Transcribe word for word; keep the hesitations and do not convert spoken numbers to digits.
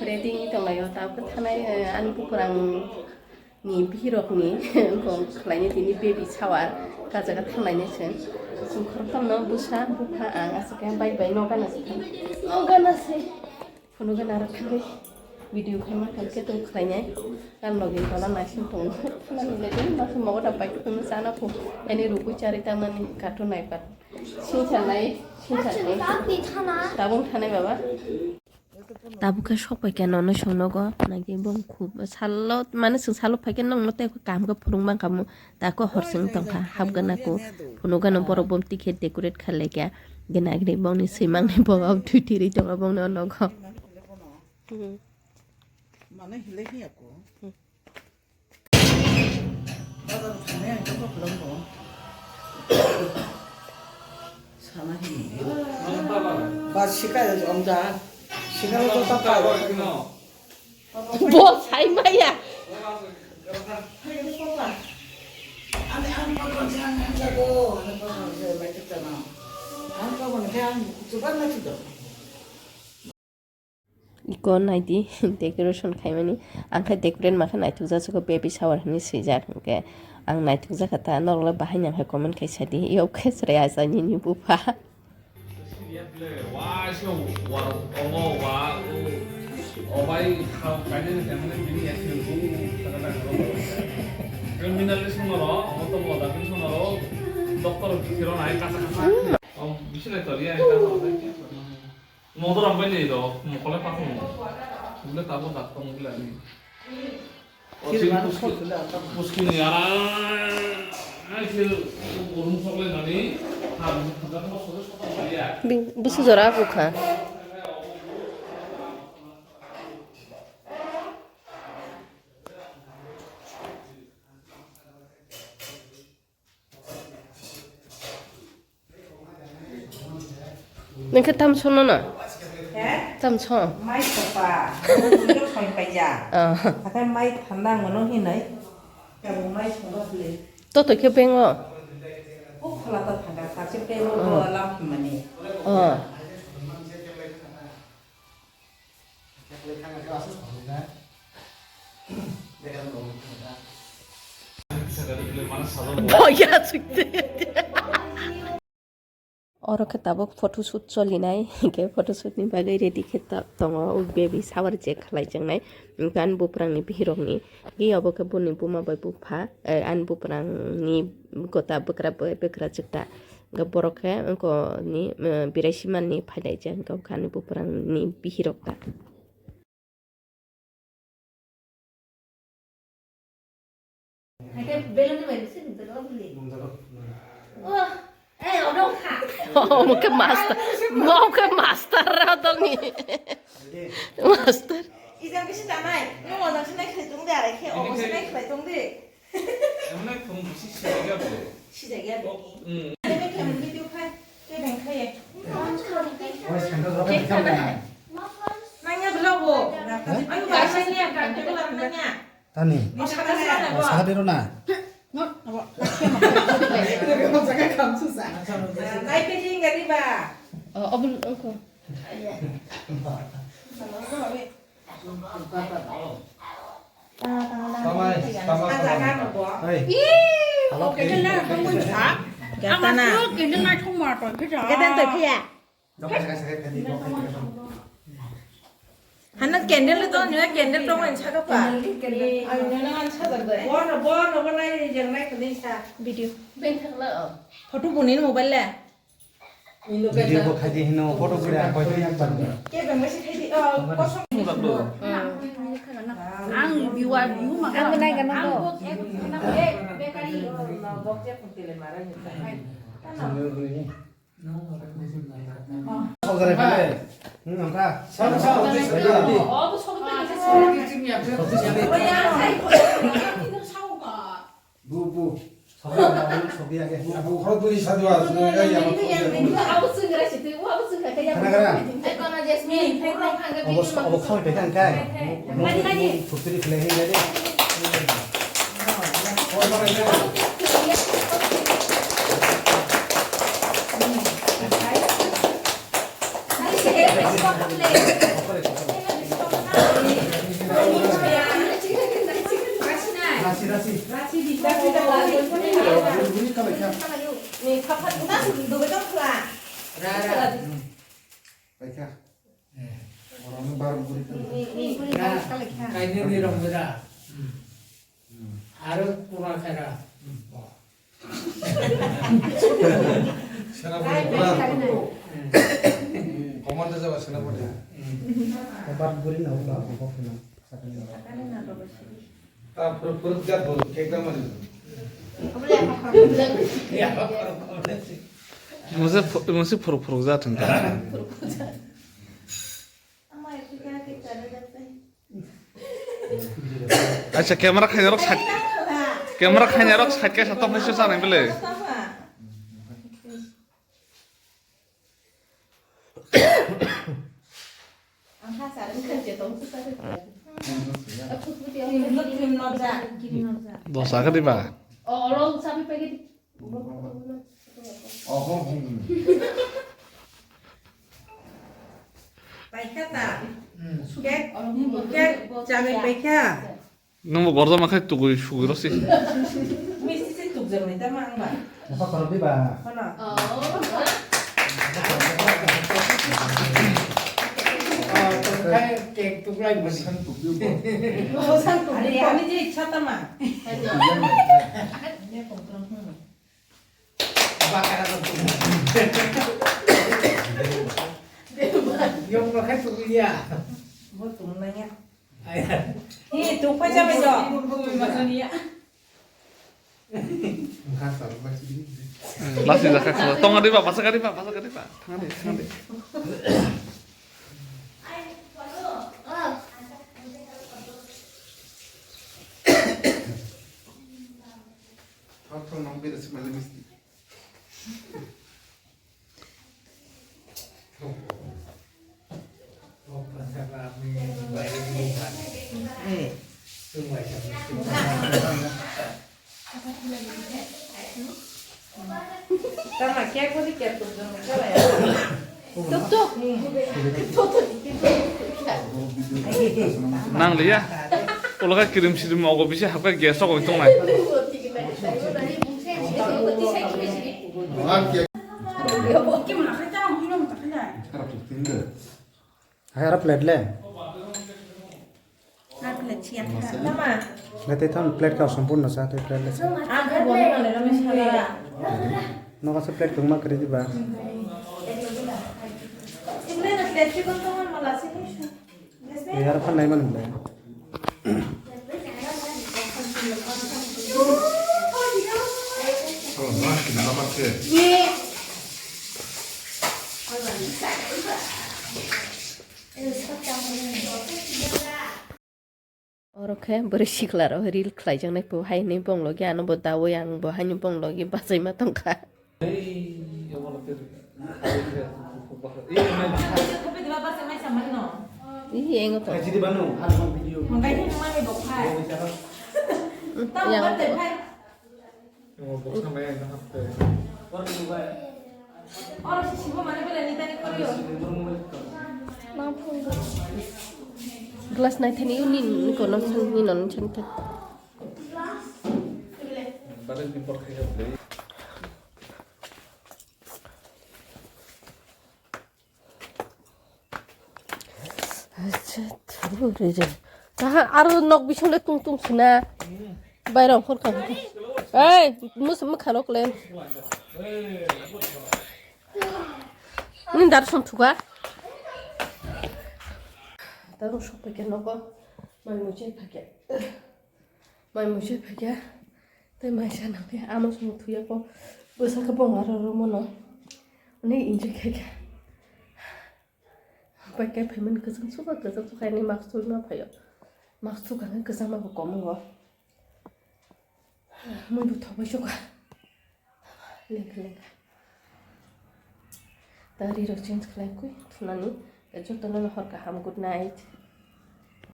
Ready wngwi tonglaio, tabuk thanai, eh, ani bukurang ni bihirokni wngkha khlainai tini baby shower, kajaga thanglainai chwng. Chwng khorokthomno bwsa, bupha, ang aswk khe bike bai nogo gana se thang-, nogo gana se. Phunukgwi narwk thangwi video khaima khe khe tong khlainai. Ang logi tola naising tongo. Thanglainai tini masa mogo da bike tongno chana phu. Ani rukui chari tangmani cartoon naipat. Singsa nai, singsa nai. Tabung thanai baba. Tabuk khe sok pai kha nono chwng nogo, nai khe bo khub salo, mane chwng salo phai khe nokno tei kam khe phunuk mankha mo, ta khe hor chwng tong kha, hapgana khe phunukgano borok bo ticket decorate khailai kha, gana gini bongni swimangni bo twi twi rwi tongo bongni o nogo. Mane hilai phiya ko. Bazar thangwi ang khe bokhorok bo sana hini. Ba sikai ongda. Sikai ro ta pa. Bo sai maya. Ani ang pa kon jang ang jago. Ani pa kon jang mai tak tana. Ang pa kon jang chuban na chudo. Iko naidi decoration khaimani, ang khe decorate ma khe naithokjak se kho baby shower hinwi swijak, hinkhe ang naithokjak kha ta, norok le bahai nang khe comment khai sadi, yok khe chwrai achai nini bupha. Motor ang bai ni do, mokole pa khum. Bule tabo dak tong bule ani. O sini puski, puski ni ara. Ai sir, urung sokle nani. Ham, ham, ham, sokle sokle ya. Bing, busu jora bukha. Nang khe tam sono na? He? Tam son? Mai sopa. Nang khe soi paiya. Ah. Akai mai thanda ngono hinai. Kabo mai sono le. To to khe bengo. Ko khala ta thanda ta se bengo. Ah. Ko lam mani. Ah. Boya chukte. Oro khe tabuk photoshoot cholinai, hinkhe photoshoot ni bagwi ready khe ta-, tongo, o baby shower je khlai chengnai, hinkhe ani buprang ni bihirok ni, hinkhe obo khe boni buma bai bupha, eh, ani buprang ni gota bwkra bai bwkra chwkta. Hwnkhe borok khe wngkoni, eh, birai siman ni phailai jak, hwnkhe ani buprang ni bihirok ta. Hai khe belon ni bai se nung jago bili. Nung jago. Oh, eh, odong kha. Omo khe master, omo khe master ra dong ni. Master. Ijang kisi tanai, nung ojang sinai khlai tong de, arai khe, omo sinai khlai tong de. Emne phone bisi sijak ya bo. Sijak ya bo. Hmm. Kebeng kebeng video khai, kebeng khai. Nangya belok bo. Ayo, bahasa ni ya, kan, kan, nangya. Tani. Masa ka sana bo. Masa ka dero na. Nai pe jing gari ba. Oh, obul, oko. Tamai, tamai, tamai. Hey. Ih, oke, kena tungguin sa. Gatana. Ama tuh kena nai thong ma to, kena. Kena to kaya. Hana candle to, nyo candle to man sa ka pa. Candle, candle. Ay, nyo na man sa da. Bon, bon, bon, nai jeng nai kudin sa. Video. Ben thang la. Photo bunin mobile le. Video bo khai di hino, photo bo khai di. Ke bang masi khai di, oh, kosong. Ang viewer, view ma. Ang nai gana do. Bekari. Sogare pale. Hmm, angka. Sama, sama. Oh, to sobi. Bu, bu. Sobi, bu, sobi age. Bu, bu. Khorok dui sadu asle, ya, ya, bu, bu. Abo sung gra situ, abo sung gra kaya. Khana gra. Obo, obo khami pekan kai. Mani, mani. Putri kle hin gade. Paikha. Borokno bar buri kha. Kainwi rong bera. Aro pura khaira. Senapati, pura. Commander jaba Senapati. Bar buri na hukla hukla. Ta pur-, pur jat bol, ekdam mani. Mose phu-, mose phuruk phuruk jat hwn ta. Acha, camera khaina rok side, camera khaina rok side kaisa tong phaisu sanai bele. Dosa khe diba? Paikha ta. Cake, cake chanwi paikha. Nwngbo gorjama khe tugwi sugwi rw si. Misti se tukjaknai tamo ang ba. Apa khorok di ba? Khorok. Tongthai cake tuklai mani. Sang tukdi bo. Sang tukdi. Ani je ichha tama. Bakara no tung. Yong no khai tung ya. Bo tung na ya. Aya. Hi, tung pa ja ba jo. Bo bo ma ni ya. Lasi da kha. Tong ari ba, basa gari ba, basa gari ba. Thang ari, thang ari. Thok thok nong bida si mali misti. Eh. Tama kya kodi kya tu jong kala ya. Tuk tuk. Tuk tuk. Nang liya. Ulo khe kirim sirim ogo bisi hapkha gas rok tongnai. Hai ara plate le. Ar plate siya. Tama. Nete thon plate ka sampurna sa te plate le. Ang ko boni male rame sala. Noka se plate kungma kri diba. Imle na plate chikon tongan mala sini. Yar phan nai man le. Oro khe bwrwi sikla rok reel khlai jaknai po hai hinwi bonglogi ano bo daui ang bo haino bonglogi bachai ma tongkha. Ih, engo to. Hai, sini bano, ano video. Yang. Glass nai thani uni ni kono ni non chang thai. Acha, thuru re re. Taha aro nok bising le tung tung sina. Bairang khor kang. Ei, mus mukha rok le. Ni dar son thuka. Taru sok pakai noko. Mai muchai pakai. Mai muchai paikha, tei mai sana khe ama song thuya ko bwsa khe bong aro ro mano. Ani enjoy khaikha. Pai khe phaimani kwchang suka kwchang suka ani mask twi ma phaio. Mask suka khe kwchang ma bo kom wngo. Mui bo thok bai suka. Lengkha lengkha. Ta ri rok change khlai kwi thunani. Jotono hor kaham, good night.